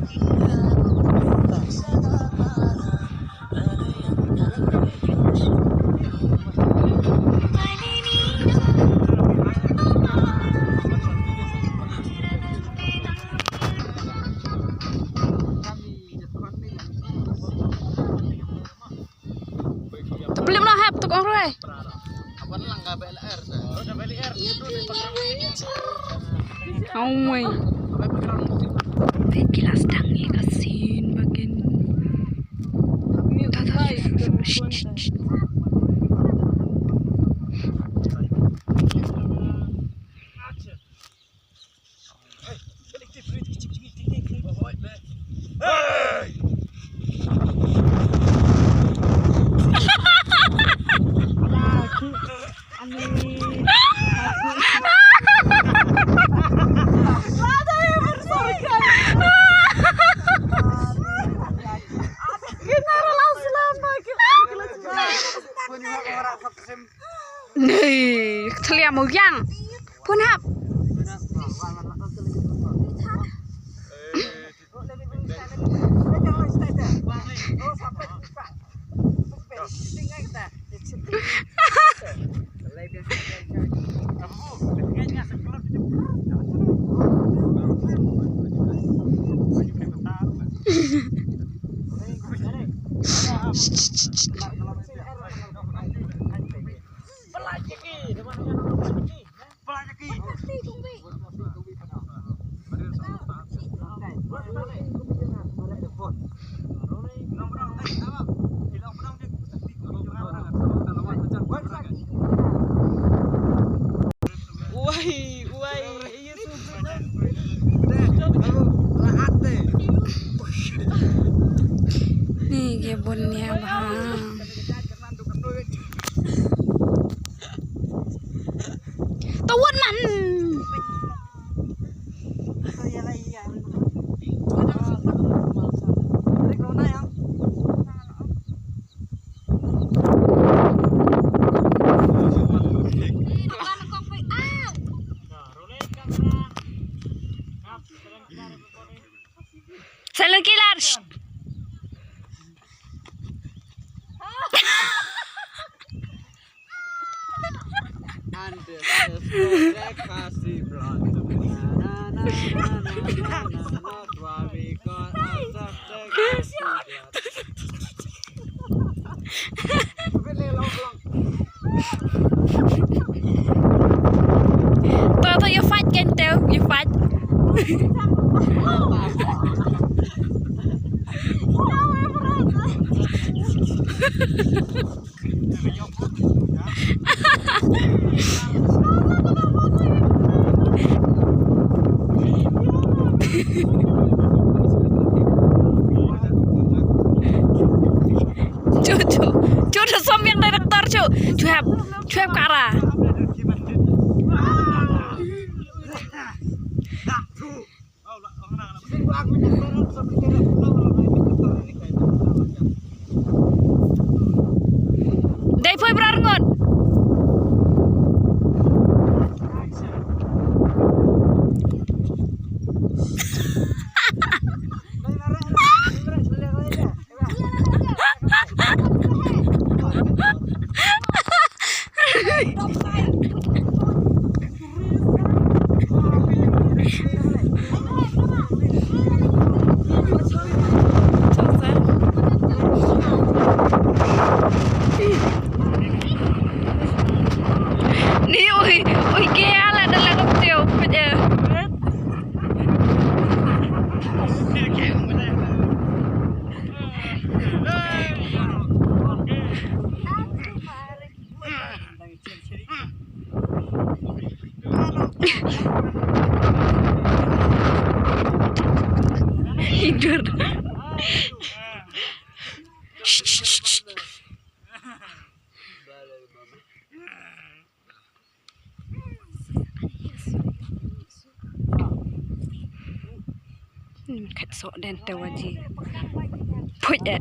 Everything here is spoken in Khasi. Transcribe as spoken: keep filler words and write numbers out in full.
Te plim noh hep tuk ong ruai. Ong mai. Peit ki la sdang ïa ka scene ba kin. Nei, tlia mo yang. Pun hap. Ni ki bun nia bha. Tawon man. Silent killer. Shh. And this is Project Khasi Blood. Na, na, na, na, na, na, na, na, what we call ourselves the Khasi Blood. To, to, you fight kan, to, you fight. Chu, chu, chu, chu, som yang director chu. Chu hep, chu hep kara. Dei poi brar ngot. Ni ui, ui ke ala da la kop teo, pet e. Tidur. Hmm, kat sok den te waji. Put eh.